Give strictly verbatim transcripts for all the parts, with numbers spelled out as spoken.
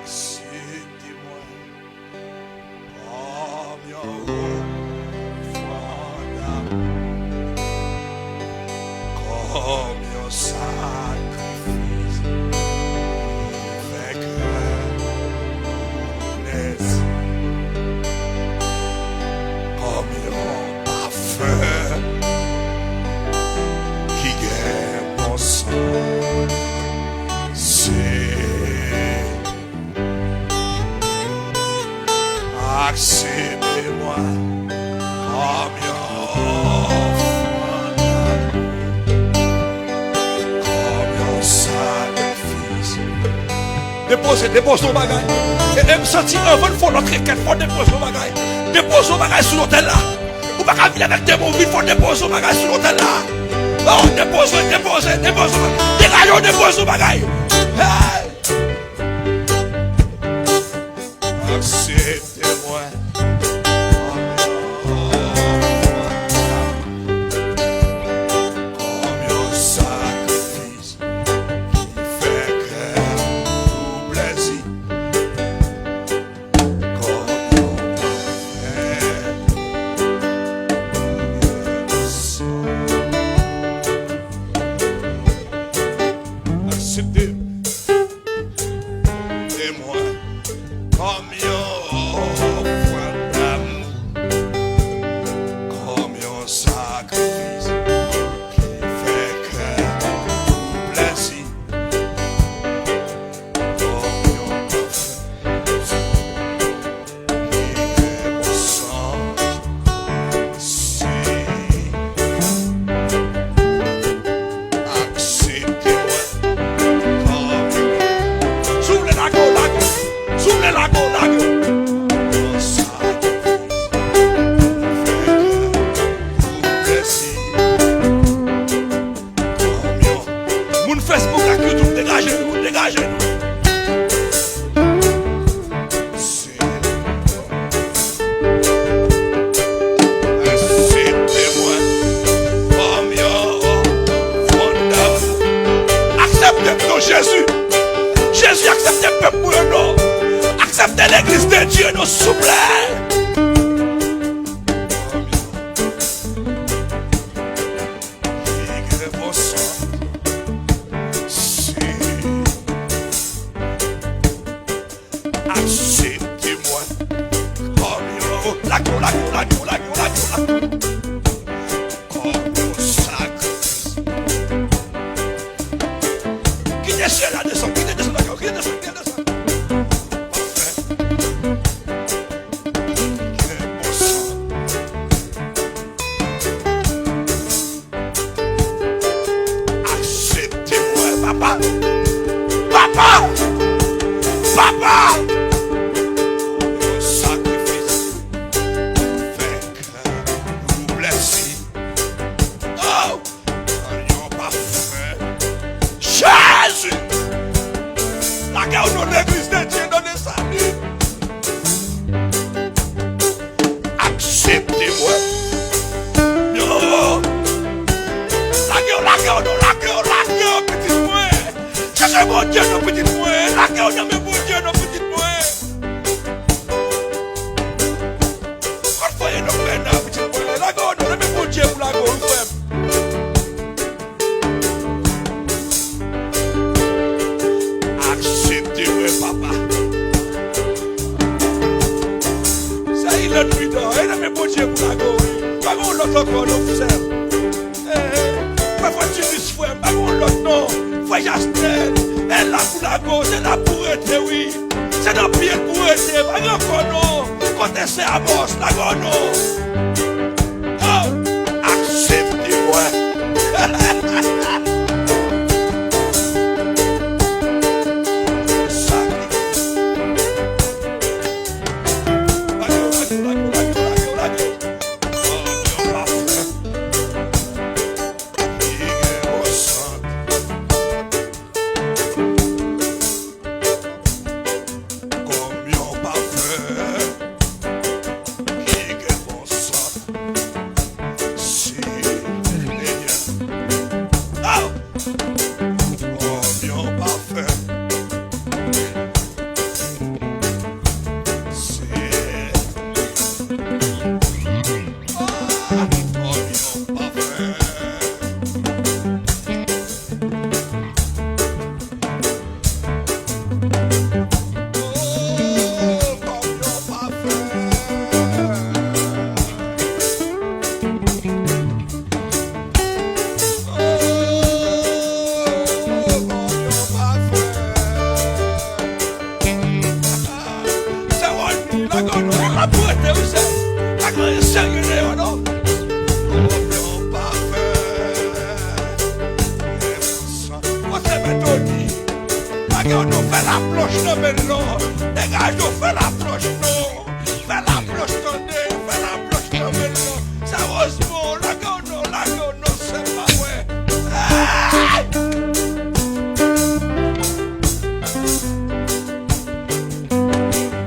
Aksepte mwen kòm yon ofrann damou, kòm yon sakrifis ki fè kè ou plezi, kòm yon pafen ki gen bon sant. Se Aksepte mwen kòm yon ofrann, kòm yon sakrifis. Depoze, depoze yon bagay. E, e m santi anvan n fè yon lòt rekèt, fò w depoze yon bagay. Depoze yon bagay sou lotèl la. Ou pa ka vin avèk de bon vin, fò w depoze yon bagay sou lotèl la. Oh, depoze, depoze, depoze. Degaje w, depoze yon bagay. Hey! Aksepte mwen kòm yon ofrann, kòm yon sakrifis ki fè kè ou plezi, kòm yon pafen ki gen bon sant. Aksepte. Aksepte mwen kòm yon ofrann damou, kòm yon sakrifis ki fè kè ou plezi, kòm yon pafen. Li gen bon sant. Si. Aksepte mwen kòm. Si w vle lage w, lage w. Si w vle lage w, lage w. Yon sakrifis. Fè kè ou plezi. Kòm yon. Moun Facebook ak YouTube, degaje nou, degaje nou. Se. Aksepte mwen kòm yon ofrann damou. Aksepte m non, Jezi. Jezi, aksepte pèp mwen non. Aksepte legliz de Dye non, souple. Kòm yon. Li gen bon sant. Si. Aksepte mwen kòm yon. Lage w, lage w, lage w, lage w, lage w, lage w. Kòm yon sakrifis. Kite syèl la desann, kite desann, lage w, kite desann, kite desann. Pafen. Ki gen bon sant. Aksepte mwen, papa. Papa! Papa! Yon sakrifis. Fè kè ou plezi. Oh! Yon pafen. Jezi! Lage w non, legliz de Dye nan Dessalines. Aksepte mwen. Yo. Lage w, lage w non, lage w, lage w, pitit mwen. Chèche Bondye non, pitit mwen. Lage w nan men Bondye non, pitit mwen. Kot voye non, frè nan, pitit mwen. Lage w non, nan men Bondye pou lage w, frè m. Aksepte mwen, papa. Se Ilan Lwidan, e nan men Bondye pou lage w, wi. Pa gen yon lòt ankò non, frè m. Eh, frè Fortunus, frè m, pa gen yon lòt non. Frè Jasnèl, e la pou lage w, se la pou rete, wi. Se nan pye l pou rete, pa gen ankò non. Kote sè Amòs, lage w non. Oh, aksepte mwen. Sa ki. Lage w, lage w, lage w, lage w, lage w, lage w. Oh, yon pafen. Ki gen bon sant. Kòm yon pafen ki gen bon sant. Pou rete wi sè. Pa gen anyen serye deyò non. Kòm yon pafè. Kote Mèt Tony? Lage w non, fè laplanch nan men l non. Degaje w, fè laplanch non. Fè laplanch tande, fè laplanch nan men l non. Serezman, lage w non, lage w non, se pa mwen. Hey!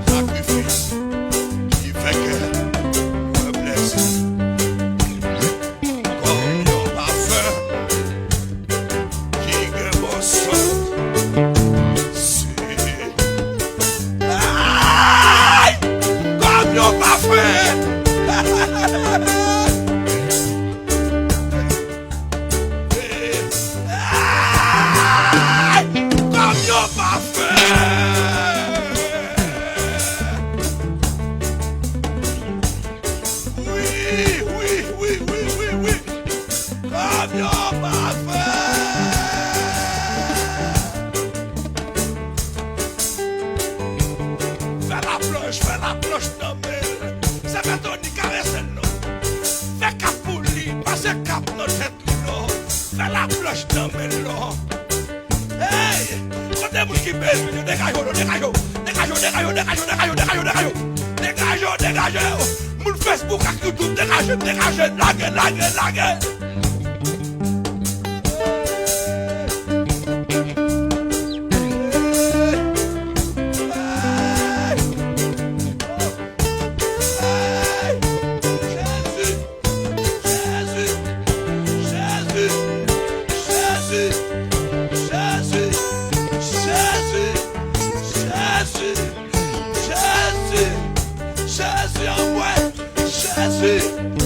Sakrifis ki fè kè mwen blese. Kòm yon pafè ki gen bon sant. Se, ay! Kòm yon pafè. Ay! Kòm yon pafè. Wi, wi, wi. Kòm yon pafè. Fè laplanch, fè laplanch nan men l. Sè Mèt Tony karese l non. Fè kap pou li, pase kap nan tèt li non. Fè laplanch nan men l non. Hey! Kote moun ki bezwen yo? Degaje w non, degaje w. Degaje w, degaje w, degaje w, degaje w, degaje w, degaje w. Degaje w, degaje w. Moun Facebook ak YouTube, degaje, degaje, lage, lage, lage. Hey! Hey! Hey! Jezi! Jezi, Jezi, Jezi, Jezi, Jezi, Jezi, Jezi, Jezi, anmwe, Jezi.